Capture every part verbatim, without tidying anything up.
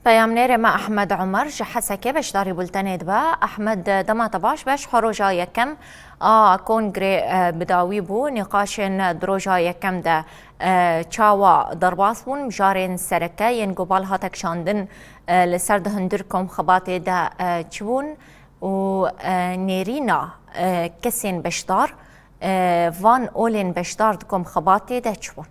Peyamnêrê me Ehmed Omer ji Hesekê beşdarî bultenê dibe. Ehmed, dema te baş be, ji xwe roja yekem a kongrê, e, bi dawî bû. Nîqaşên di roja yekem de, e, çawa derbas bûn? Mijarên sereke yên ku bal hate kişandin, e, li ser di hundir komxebatê de, e, çi bûn? Û, e, nêrîna, e, kesên beşdar, e, van olên beşdar di komxebatê de çi bûn?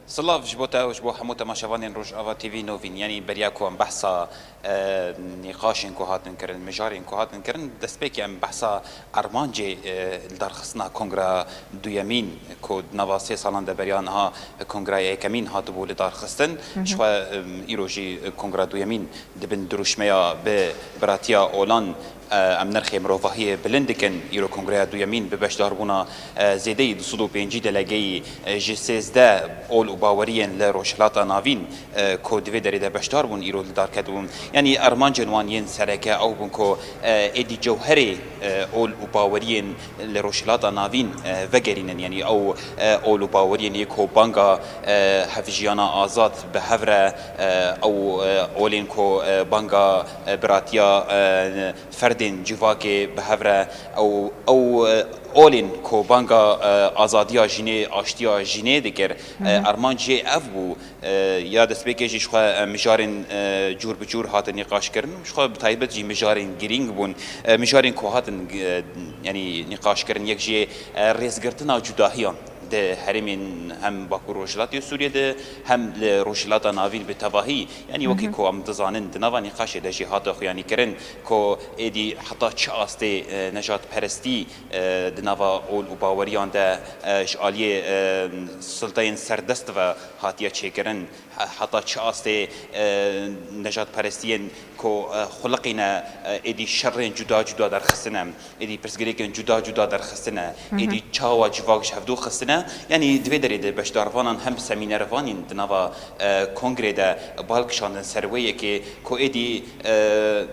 Silav ji bo te û ji bo hemû temaşevanên Rojava T V Novîn. Yanî beriya ku em behsa, e, nîqaşên ku hatin kirin, mijarên ku hatin kirin, destpêkê em behsa armancê, e, lidarxistina kongra duyemîn ku di nava sê salan de beriya niha kongra yekemîn hatibû lidarxistin. Hı hı. Ji xwe, em, îro jî kongra duyemîn di bin dirûşmeya bi biratiya olan, e, em nirxê mirovahiyê bilind dikin. Îro kongreya duyemîn bi beşdarbûna, e, zêdeyî du sed û pêncî delegeyî, e, ji sêzdeh ol û baweriyên li Rojhilata Navîn, e, ku di vê derê de beşdar bûn, îro li dar ketibûn. Yanî armancên wan yên sereke ew bûn ku, e, êdî cewherê, e, ol û baweriyên li Rojhilata Navîn, e, vegerînin. Yanî ew, e, ol û baweriyên yê ku banga, e, hevjiyana azad bi hev re, e, ew, e, olên ku, e, banga, e, biratiya, e, ferdên civakê bi hev re, ew, ew, e, olên ku banga, e, azadiya jinê, aştiya jinê dikir, e, Hı hı. armanc jê ev bû. E, ya destpêkê jî ji xwe, e, mijarên, e, cûr bi cûr hatin nîqaşkirin. Ji xwe bi taybet jî mijarên girîng bûn. E, mijarên ku hatin, e, yanî nîqaşkirin, yek jê, e, rêzgirtina cudahiyan di herêmên hem Bakur Rojhilatê Sûriyê de hem li Rojhilata Navîn bi tevahî. Yanî wekî Hı hı. ku em dizanin, di nava nîqaşê de jî hate xuyanîkirin ku êdî heta çi astê, e, nejadperestî, e, di nava ol û baweriyan de, e, ji aliyê, e, sulteyên serdest ve hatiye çêkirin. He-, heta çi astê, e, nejadperestiyên ku, e, xuliqîne, e, êdî şerên cuda cuda derxistine, êdî pirsgirêkên cuda cuda derxistine, Hı hı. êdî çawa civak ji hevdû xistine, yanî di vê derê de beşdarvanan hem semînervanên di nava, e, kongrê de bal kişandin ser wê yekê ku êdî, e,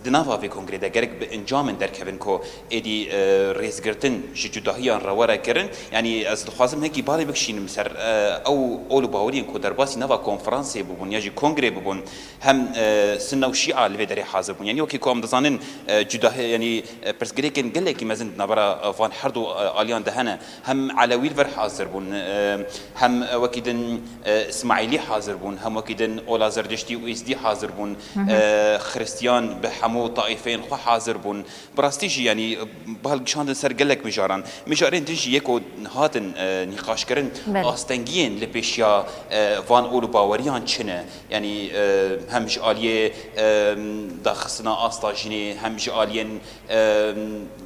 di nava vê kongrê de gerek bi encamên derkevin ku êdî, e, rêzgirtin ji cudahiyan re were kirin. Yanî ez dixwazim hekî balê bikişînim ser, e, ew ol û baweriyên ku derbasî nava konferansê bibûn ya jî kongrê bibûn, hem, e, Sunne û Şîa li vê derê hazir bûn. Yanî wekî ku em dizanin, e, cudahi-, yanî, e, pirsgirêkên gelekî mezin di navbera, e, van her du, e, aliyan de hene. Hem Elewî li vir hazir bûn, e, hem, e, wekî din, e, Îsmaîlî hazir bûn, hem wekî din ola Zerdiştî û Êzdî hazir bûn, Hı hı. e, Xiristiyan bi hemû taîfeyên xwe hazir bûn. Bi rastî jî, yanî, bal kişandin ser gelek mijaran. Mijarên din jî yê ku hatin, e, nîqaşkirin, Belê. astengiyên li pêşiya, e, van ol û baweriyan çi ne? Yanî, e, hem ji aliyê, e, daxistina asta jinê, hem ji aliyên, e,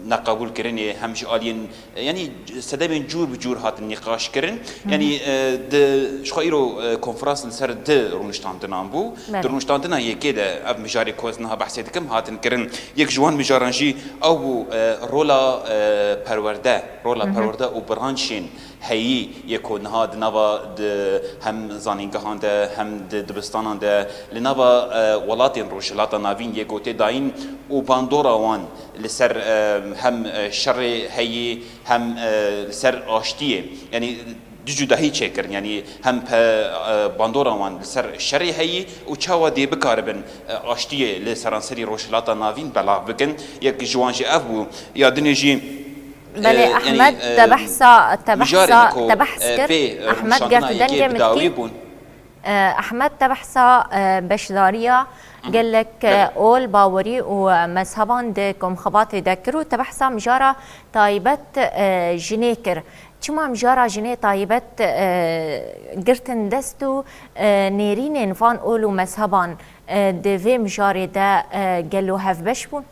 neqebûlkirinê, hem ji aliyên, e, yanî sedemên cûr bi cûr hatin nîqaşkirin. Hı hı. Yanî, e, di, ji xwe îro, e, konferans li ser du rûniştandinan bû. Belê. Di rûniştandina yekê de ev mijarê ku ez niha behsê dikim hatin kirin. Yek ji wan mijaran jî ew bû, e, rola, e, perwerde, rola Hı hı. perwerde û branşên heyî yê ku niha di nava di hem zanîngehan de hem di dibistanan de li nava, e, welatên Rojhilata Navîn yê ku tê dayîn û bandora wan li ser, e, hem, e, şerê heyî hem, e, li ser aştiyê, yanî du cudahî çêkirin, yanî hem pe, e, bandora wan li ser şerê heyî û çawa dê bikaribin, e, aştiyê li seranserî Rojhilata Navîn belav bikin. Yek ji wan jî ev bû. Ya dinê jî, Belê, e, yanî, Ehmed, e, te behsa, te mijarên behsa, ku, te behs e, kir. pê, e, Ehmed, rûniştandina ger tu yekê dengê min bi dawî bûn. E, Ehmed, te behsa, e, beşdariya Hı hı. gelek, e, Belê. ol, bawerî û, e, mezheban di komxebatê de kir û te behsa mijara taybet, e, jinê kir. Çima mijara jinê taybet, e, girtin dest û, e, nêrînên van ol û mezheban, e, di vê mijarê de, e, gelo hevbeş bûn?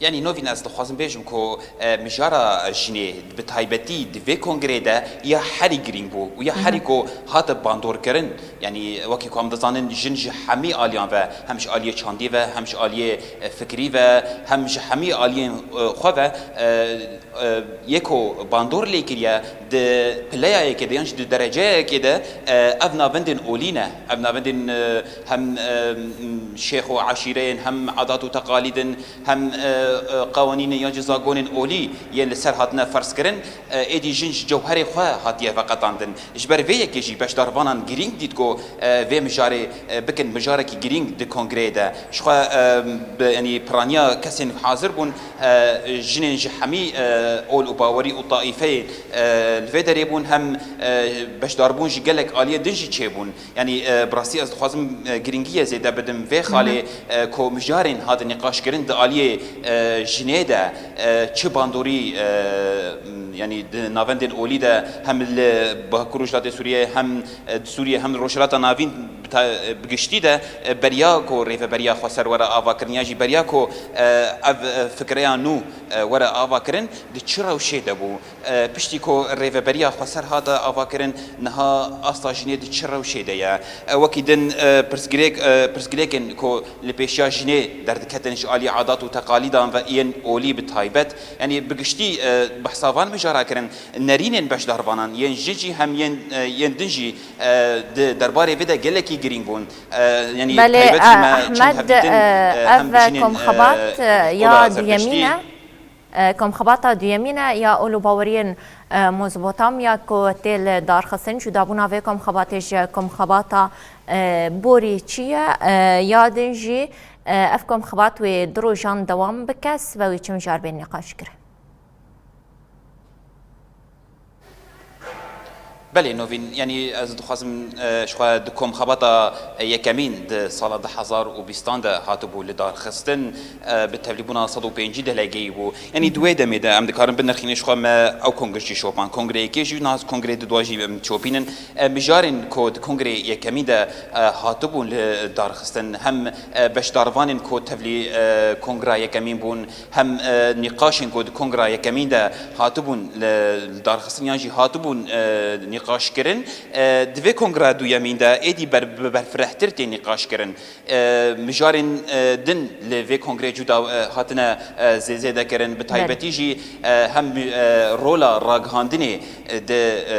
Yanî Novîn, ez dixwazim bêjim ku, e, mijara jinê bi taybetî di vê kongreyê de ya herî girîng bû û ya Hı hı. herî ku hate bandorkirin. Yanî wekî ku em dizanin, jin ji hemî aliyan ve, hem ji aliyê çandî ve, hem ji aliyê, e, fikrî ve, hem ji hemî aliyên, e, xwe ve, e, e, yê ku bandor lê kiriye, di pileya yekê de yan jî di dereceyekê de, e, ev navendên olî ne. Ev navendên, e, hem, e, şêx û eşîreyên, hem adat û teqalîdin, hem, e, e, qewanînên yan jî zagonên olî yên li ser hatine ferzkirin, e, êdî jin ji cewherê xwe hatiye veqetandin. Ji ber vê yekê jî beşdarvanan girîng dît ku, e, vê mijarê, e, bikin mijarekî girîng di kongreyê de. Jixwe, e, bi, yanî piraniya kesên hazir bûn, e, jinên ji hemî, e, ol û bawerî û taîfeyê, e, li vê derê bûn, hem, e, beşdarbûn ji gelek aliyê din jî çêbûn. Yanî, e, bi rastî ez dixwazim, e, girîngiyê zêde bidim vê xalê, e, ku mijarên hatin nîqaşkirin di aliyê, e, jinê de, e, çi bandorî, e, yanî di navendên olî de hem li Bakur Rojhilatê Sûriyê hem, e, di Sûriyê hem li Rojhilata Navîn bi ta-, e, bi giştî de, e, beriya ku Rêveberiya Xweser were avakirin yan jî beriya ku, e, ev, e, fikreya nû, e, were avakirin di çi rewşê de bû? E, piştî ku Rêveberiya Xweser hate avakirin, niha asta jinê di çi rewşê de ye? E, wekî din, e, pirsgirêk, e, pirsgirêkên ku li pêşiya jinê derdiketin ji alî adat û teqalîdan ve yên olî bi taybet, yanî bi giştî, e, behsa van mijara kirin, nerînên beşdarvanan yên jin jî hem yên, e, yên din jî, e, di derbarê vê de gelekî girîng bûn. E, yanî Belê, taybet jî e, me çend Ehmed, hevdîtin, e, e, hem ev bi jinên, komxebat, e, e, ya ola duyemîn zerdiştî. e. E, komxebata duyemîn e ya ol û baweriyên, e, Mezopotamya ku tê li darxistin. Cudabûna vê komxebatê ji komxebata, e, borî çi ye? E, ya din jî, e, ev komxebat wê du rojan dewam bike, sibe wî çi mijar bên nîqaş kirin? Belê Novîn, yanî ez dixwazim, e, ji xwe di komxebata yekemîn di sala du hezar û bîstan de hatibû li darxistin, e, bi tevlîbûna sed û pêncî delegeyî bû. Yanî di wê demê de em dikarin binirxînin ji xwe me ew kongir jî şopan. Kongreyê yekê jî niha kongreyê dudwa jî em çopînin. E, mijarên ku di kongreyê yekemîn de, e, hatibûn li darxistin, hem, e, beşdarvanên ku tevlî, e, kongra yekemîn bûn, hem, e, nîqaşên ku di kongra yekemîn de hatibûn li, li darxistin yan jî hatibûn, e, nîqaşkirin, e, di vê kongra duyemîn de êdî ber-, bi berfirehtir tê nîqaşkirin. E, mijarên, e, din li vê kongrê cuda, e, hatine, e, zê-, zêde kirin. Bi Belê. taybetî jî, e, hem, e, rola ragihandinê, e, di, e,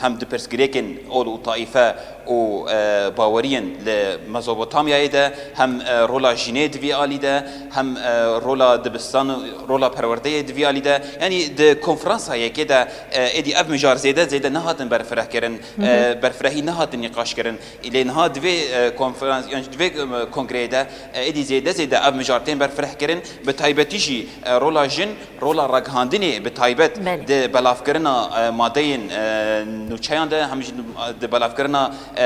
hem di pirsgirêkên ol û taîfe û, e, baweriyên li Mezopotamyayê de, hem, e, rola jinê di vî alî de, hem, e, rola dibistan, rola perwerdeyê di vî alî de, yanî di konferansa yekê de, e, êdî ev mijar zêde zêde nehatin berfirehkirin, Hı hı. e, berfirehî nehatin nîqaşkirin. Lê niha di vê, e, konferans, yan jî di vê, e, kongreyê de, e, êdî zêde zêde ev mijar tên berfirehkirin, bi taybetî jî, e, rola jin, rola ragihandinê bi taybet Belê. di belavkirina, e, madeyên, e, nûçeyan de, hem jî di belavkirina, e,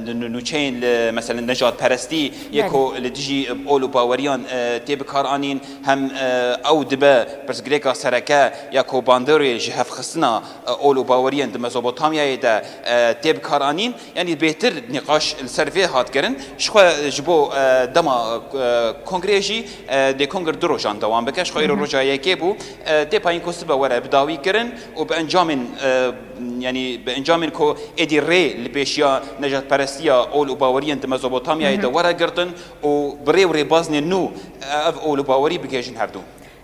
nû-, nûçeyên li, meselen, nejadperestî yê Belê. ku li dijî ol û baweriyan, e, tê bikaranîn, hem, e, ew dibe pirsgirêka sereke ya ku bandorê ji hevxistina, e, ol û baweriyên di Mezopotamyayê de, e, tê bikaranîn. Yanî bêtir nîqaş li ser vê hat kirin. Ji xwe ji bo, e, dema, e, kongreyê jî, e, dê kongir du rojan dewam bike. Ji xwe îro Hı hı. roja yekê bû. E, tê payîn ku sibe were bidawî kirin û bi encamên, e, yanî bi encamên ku êdî rê li pêşiya nejadperestiya ol û baweriyên di Mezopotamyayê Hı hı. de were girtin û bi rê û rêbaznên nû, e, ev ol û bawerî bigihêjin her du.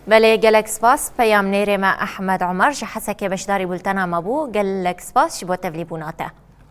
Belê, gelek spas. Peyamnêrê me Ehmed Omer ji Hesekê beşdarî bultena me bû. Gelek spas ji bo tevlîbûna te.